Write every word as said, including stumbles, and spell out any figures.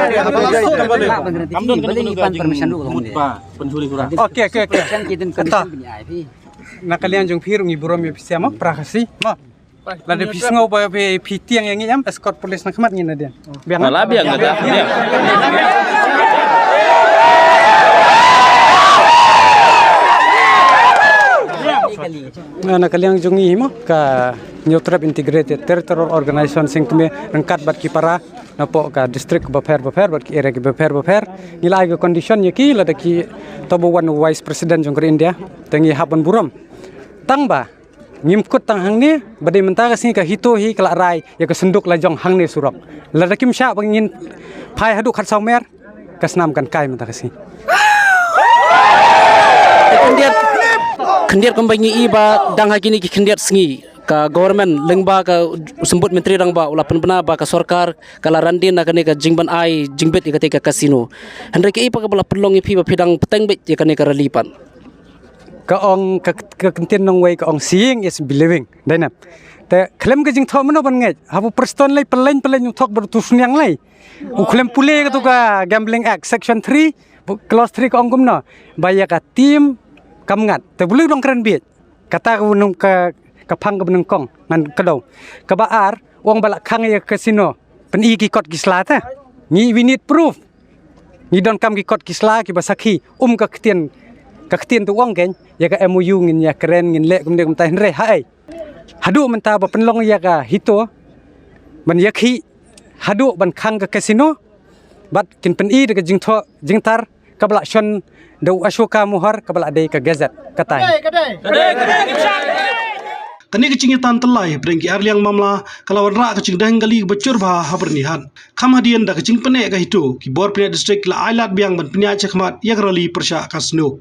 Kam don, kam don, kam don. Okay, okay, okay. Na ka liang jong phi ruh ngi burom ïa phi sha mo, para Khasi mo. Lada phi sngew ba phi, phi tieng ïa ngi, em, escort police na khmat ngi na dien. Biang. Biang. Na ka liang jong ngi mo, ka Hynñiewtrep Integrated Territorial Organization sngewthuh ryngkat bad ki para napoh ka district bapher bapher bad ki area ki bapher bapher. Ngi la ai ka condition ïa ki, lada ki to ba wan u Vice President jong ka ri India, te ngi hap ban burom. Tang ba ngim kut tang hangne, ba dei mynta ka sngi ka HITO hi ka la rai ïa ka synduk la jong hangne surok. Lada kim shah ba ngin phai haduh Khadsawmer, ka snam kan kai mynta ka sngi. Khyndiat, khyndiat kumba ngi i ba dang ha kine ki khyndiat sngi ka government lyngba ka symbud Myntri Rangbah u la pynbna ba ka sorkar ka la randin na kane ka jingban ai jingbit ïa kata ka casino. Hynrei kaei pat kaba la pynlong ïa phi ba phi dang bteng beit ïa kane ka rally pat? Ka ong ka, ka kyntien nongwei ka ong, "Seeing is believing." Dei na. Te khlem ka jingthoh mano ban ngeit? Haba Prestone lei pynleng pynleng u thok bad u Sniang lei. U khlem pule katu ka Gambling Act Section three, bu-, Clause three ka ong kumno? Ba ïa ka team kam ngat. Te balei u dang kren bieit? Kata ka nong ka, ka phang kaba nyngkong ngan kdew. Kaba ar, u ong ba la khang ïa ka casino. Pyni ki kot ki sla te. Ngi, we need proof. Ngi donkam ki kot ki sla kiba sakhi, um ka ktien, ka ktien tu ong kein, ïa ka M O U ngin ïa kren, ngin leh kumne kumtai, hynrei haei. Haduh mynta ba pynlong ïa ka HITO ban ïakhih, haduh ban khang ka casino, bad kin pyni da ka jingthoh jingtar kaba la shon da u Ashoka Mohar kaba la dei ka gazette. Katai. Kane ka jingïatan tyllai hapdeng ki arliang mamla ka la wanrah ka jingdheng kali kaba jur bha ha Byrnihat. Kham hadien da ka jingpyneh ka HITO, ki bor pynïaid district ki la ailad biang ban pynïaid shakhmat ïa ka rally pyrshah casino.